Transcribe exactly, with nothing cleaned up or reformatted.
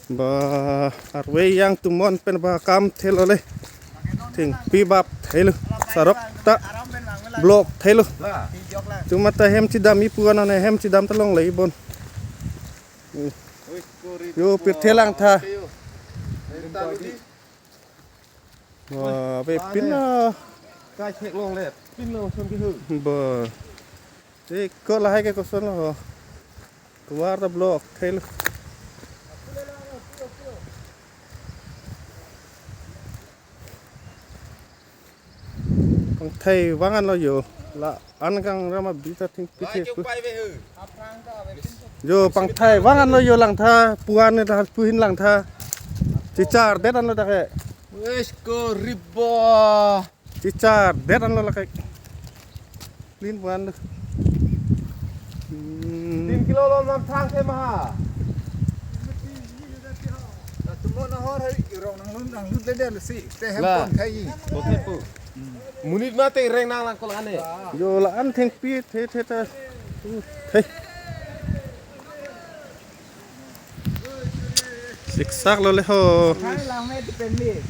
Ba, arve yang tumon pen ba kam thelo le. Thengpi bap thelo. Sarok ta block thelo. Tumata hem chedam ipu anone hem chedam ta longle ibon. Yo, pirthe langtha. Ba, ave pin lo. Kai thek longle. Pin lo son ke hu. Ba. Te ko lahai ke koson lo. Tovar ta block thelo. Pangthai vang anlo yo. La-an kang rama bita thengpi thek. Yo, pangthai vang anlo yo langtha. Puan ne ta puhin langtha. Chichar det anlo ta ke. Wes ko riba. Chichar det anlo lake. Clean puan lo. Hmm. Tin kilo lo nam thang ke maha. Na tumon ahor hai rong nanglut nanglut le le si. Te hem La. Pon khai. Oke pu. Monit mate reng nang lang kol ane. Yo, la-an thengpi the the ta. He. Siksak lo le ho. Hai lang me depend le.